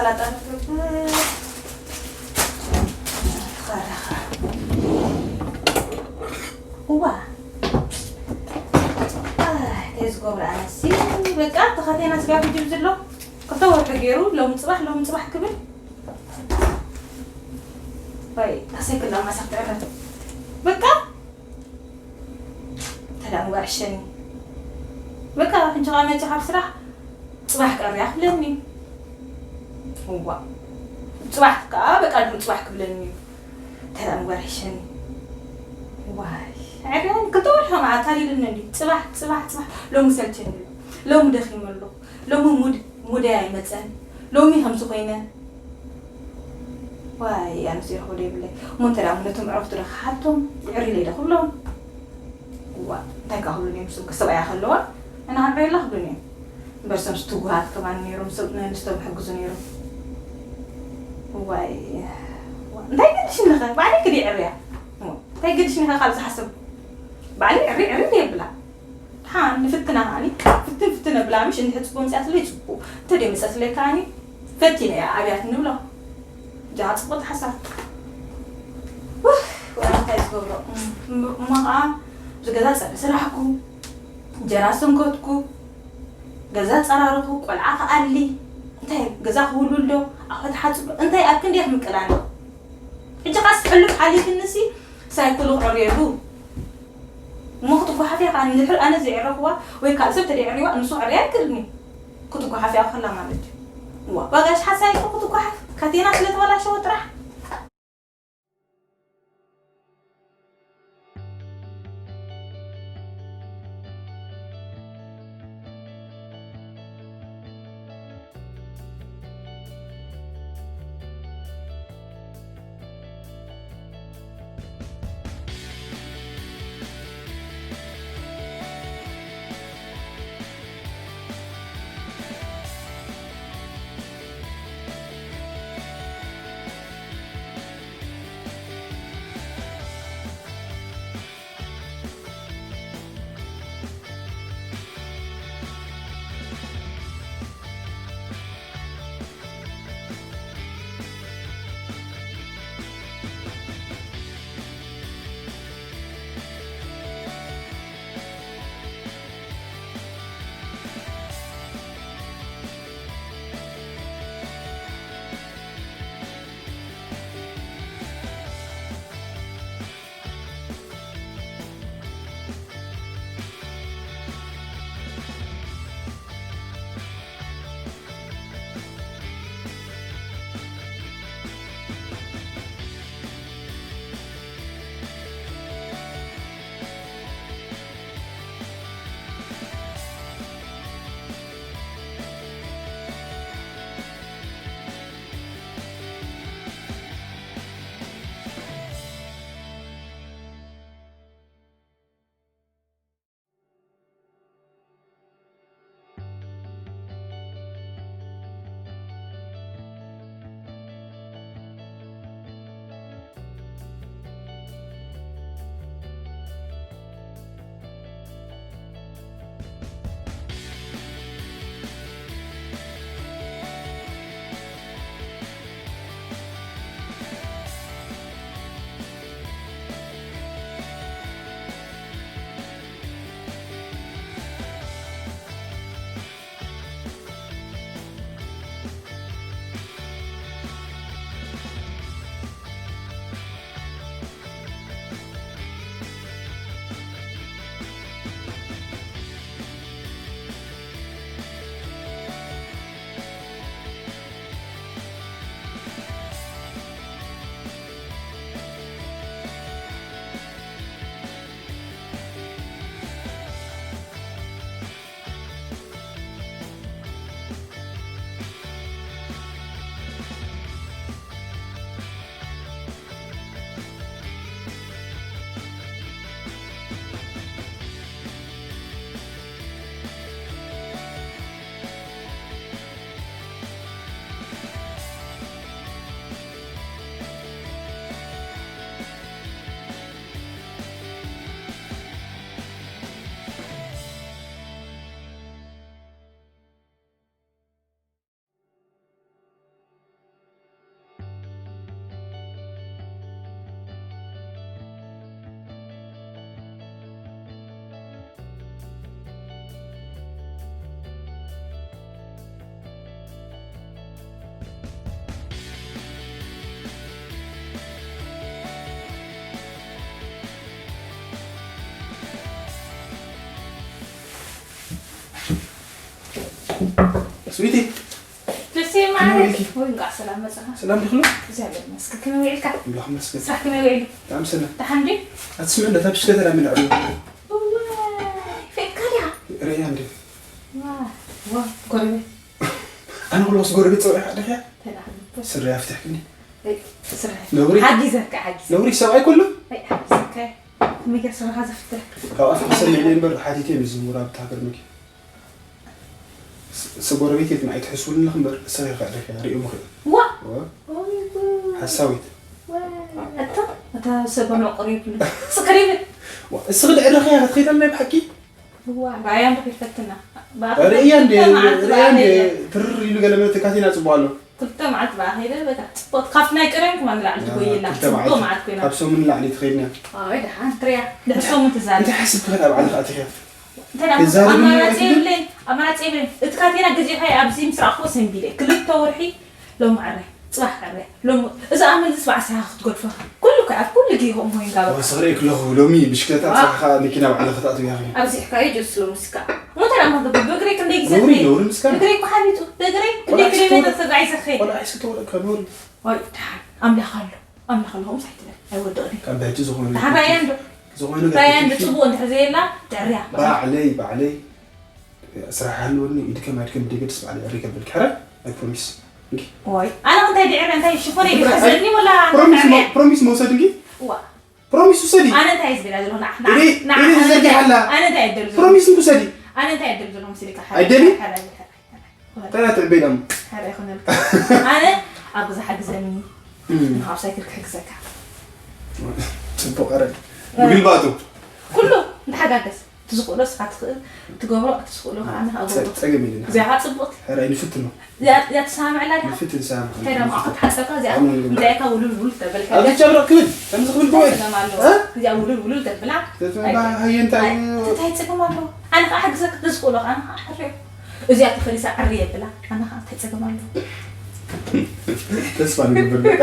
ሰላጣ ፍርፍር። ኸረኸ። እዋ። ኣይ፣ እንታይ ዝገብር ኣነሲ? በቃ፣ ተኸቴና ስጋ ክጅብ ዝሎ። ክልተ ወርሒ ገይሩ፣ ሎሚ ጽባሕ፣ ሎሚ ጽባሕ ክብል። ወይ፣ ኣሰይ ክላ ማሳክ ትዕረፍ። በቃ፣ ተዳን ወርሸኒ። በቃ፣ ክንቺ ቃመ ካብ ስራሕ፣ ጽባሕ ቀርያ ክብለኒ። እዋ። ጽባሕ ከኣ በቃ ድም ጽባሕ ክብለኒ እዩ። ተዳን ወርሸኒ። ዋይ። ዕርያን ክልተ ወርሒ ከማዓ ታሊልኒ እንዲ። ጽባሕ፣ ጽባሕ፣ ጽባሕ። ሎሚ ሰልቸኒ ኣሎ። ሎሚ ደኺመ ኣለኹ። ሎሚ ሙድ፣ ሙደይ ኣይመጸን። ሎሚ ከምዚ ኮይነ። ዋይ፣ ኣነስ ይረኽቦ ዶ የብለይ። እሞ እንተ ደኣ ነቶም ኣዕሩኽቱ ዶ ክሓቶም፣ ይዕርዩለይ ዶ ክብሎም? እዋ፣ እንታይ ከ ክብሉኒ እዮም? እሶም ከ ሰብኣያ ከለዋ፣ ንዓረየላ ክብሉኒ እዮም። እምበር እሶም ትጉሃት ከማን ነይሮም፣ ሰብ ንስቶም ይሕግዙ ነይሮም። እዋይ፣ እዋ፣ እንታይ ገድሽኒ ኸ? ባዕለይ ክዲ ዕርያ። እሞ፣ እንታይ ገድሽኒ ኸ ካልእ ዝሓስብ? ባዕለይ ዕሪ፣ ዕሪ የብላ። ደሓን ንፍትና ከዓኒ፣ ፍትን ፍትን ኣብላ፣ ምሽ እንድሕር ጽቡቕ መጽኣትለይ ጽቡቕ፣ እንተ ደይመጸትለይ ከዓኒ ፈቲነ እያ ኣብያት ንብሎ። ጃ ጽቡቕ ሓሳብ። ውፍ፣ ወላ እንታይ ዝገብሮ? እም፣ እሞ ኸዓ፣ እዚ ገዛ ጸብሒ ስራሕኩ፣ እንጀራ ሰንከትኩ፣ ገዛ ጸራረኹ፣ ቆልዓ ከኣሊ፣ እንታይ ገዛ ክውልውል ዶ? ኣቑሑት ሓጽብ ዶ? እንታይ ኣብ ክንደይ ክምቅል ኣሎ? ሕጂ ኻስ ሕሉፍ ሓሊፍንሲ ሳይክሉ ክዕርየሉ። እሞ ክትጓሓፍ እያ ከኣ፣ እንድሕር ኣነ ዘይዕረኽዋ ወይ ካልእ ሰብ ተደይዕርይዋ፣ ንሱ ክዕርያ ኣይክእልን እዩ። ክትጓሓፍ እያ ከላ ማለት እዩ። እዋ፣ ዋጋ ሽሓት ሳይክል ክትጓሓፍ፣ ካቴና ስለ ተበላሸወ ጥራሕ። ስዊቲ፣ ደሴ ከመይ ማለት ውዒልኪ? ወይ እንኳዕ ሰላም መጻኻ። ሰላም ድኽሉ? እግዚኣብሔር ይመስገን። ከመይ ውዒልካ? ኣምላኽ ይመስገን። ስራሕ ከመይ ውዒሉ? ኣምስለ ደሓን ድዩ? ኣትስምዕ እንደ ታብሽ ከተላ ምን ኣዕሉ እዋይ፣ ፈትካ ድያ? ርእያ እንደ ዋ፣ ዋ፣ ጎረቤት። ኣነ ኩሉ ምስ ጎረቤት ጸውዒኻ ደኽያ ተዳሕንበት። ስረ ኣፍትሕክኒ ወይ፣ ስራሕ። ነውሪ? ሓጊዘካ፣ ሓጊዘካ። ነውሪ ሰብኣይ ኩሉ ወይ፣ ሓጊዘካ። ከመይ ገይረ ስረኻ ዘፍትሕ? ካብ ኣፍ ክሰምዕ ኢለ እምበር ሓቲተ ምስ ዝሙራ ብታሃገር መኪ ስጎረቤት የትን ኣይትሕስቡልኒ እምበር እስኺ ኸ ደኽያ ርእዮም ኽእል ዋ፣ ዋ፣ ወይ፣ ጉድ። ሓሳዊት ዋ፣ እታ፣ እታ ሰብ መዕቆሪ ይብሉ። ስክሪን። ዋ፣ እስኺ ድዕረኽያ ክትኸይደልና ብሓቂ ዋ፣ ብኣያ እንዶ ከይፈትና። ርእያ እንደ ክልተ መዓልቲ ርእያ እንደ ብኣያ። ትርር ኢሉ ገለ መለ ተካቲና ጽቡቕ ኣሎ ክልተ መዓልቲ ብኣ ከይደ በታ ጽቡቕ ካብቲ ናይ ቅደም ከማን ንላዕሊ ትጎይላ ክልተ ጽቡቕ መዓልቲ መዓልቲ ኮይና። ካብ ሰሙን ንላዕሊ ትኸይድና ኣይ ደሓን ትሪያ ድሕር ሰሙን ትዛረብ። እንታይ ሓስብ ትኽእል ኣብ ዓለኻ ኣቲኻ እንታይ ደኣ ተዛረብ ኣማራጺ ማለት እዩ። የብለይን ኣማራጺ የብለይን። እቲ ካቴና ገዚእኻ ኣብዚ ምስ ረኣኽዎ ሰንቢደ ክልተ ወርሒ ሎሚ ዕረ ጽባሕ ዕረ ሎሚ እዚ ኣመል ዝስ በዓል ሰሓ ክትገድፎ ኩሉ ከ ኣብ ኩሉ ግዜ ከምኡ ኮይኑ ጋባ ወስኽሪ ክለኹ ሎሚ ብሽክለታ ዋ። ጽባሕ ከዓ መኪና ባዕልኻ ተኣትው ኢኻ ኣብዚሕካዮ ጆስ ሎምስካ ሞተር ኣሞ ብእግረይ ክንደይ ግዜ ነውሪ ትኸይድ? ነውሪ ምስካ እግረይ እኮ ሓሊጡ ብእግረይ ክንደይ ቆልዓ ኪሎ ሜትር ስትወርድ- ተጓዒዘ ክኸይድ? ቆልዓ ስክተወረድካ ነውሪ ወይ ደሓን ኣምላኽ ኣሎ ኣምላኽ ኣሎ ከምኡ ኣይትበል ኣይወድቕን እዩ። ካብ ብሕጂ ዝኾነ ደሓን ራእያ እንዶ ዝኾነ ራእያ እንዶ ነገር ጽቡቕ እንድሕር ዘየላ ድዕርያ ባዕለይ ባዕለይ ስራሕ ሃልወኒ ይድከም ኣይድከም ደገድስ ባዕለይ ዕሪ ከብል ክሕረ ኣይ ፕሮሚስ ወይ ኣነ እንታይ ድዕርያ እንታይ ሽፎነይ ድዩ ሓዘኒ ወላ ፕሮሚስ ድዕርያ? ፕሮሚስ መውሰድ እንጂ ዋ ፕሮሚስ ውሰዲ ኣነ እንታይ ዝብል ዘሎ ንዓ ንዓ ኢደ- ኢደ ተዘርጊሓ ኣላ። ኣነ እንታይ ይደል ዘሎ ፕሮሚስ ውሰዲ ኣነ እንታይ ይደል ዘሎ ምስልካ ኣይደሊ? ተራ ጥዕና ትዕበይ ደሞ ይኾነልካ ኣነ ኣብ ገዛ ሓግዘኒ ንኻብ ሳይክል ክሕግዘካ ጽቡቕ ኣረ ምግልባጡ ኩሉ ንተሓጋገዝ ትዝኽእሎ ስኻ ትኽእል ትገብሮ ትዝኽእሎ ከዓ ንኻ ገብሮ ጸገም የለን እዚኣ ከዓ ጽቡቕቲ ሕራይ ንፍትኖ እዚኣ እዚኣ ትሰማምዕላ ድኻ ንፍትን ሳም እንታይ ደሞ ኣቕት ሓጸካ እዚኣ ኣሙን ይግበር። እንታይ ኢልካ ውሉል ውሉል ተበልካ ኣብዚ ጨብረቕ ክብል ከምዚ ክብል ከወይ ጸገም ኣለዎ እ? እዚኣ ውሉል ውሉል ተብላ ተትበባ ሃየ እንታይ እዩ? እንታይ ጸገም ኣለዎ ኣነ ከዓ ሕግዘካ ትዝኽእሎ ከዓ ንኻ ሕርዮ እዚኣ ተፈሊሳ ዕሪ የብላ ኣነ ከዓ እንታይ ጸገም ኣለዎ ተስፋ ንገብር በቃ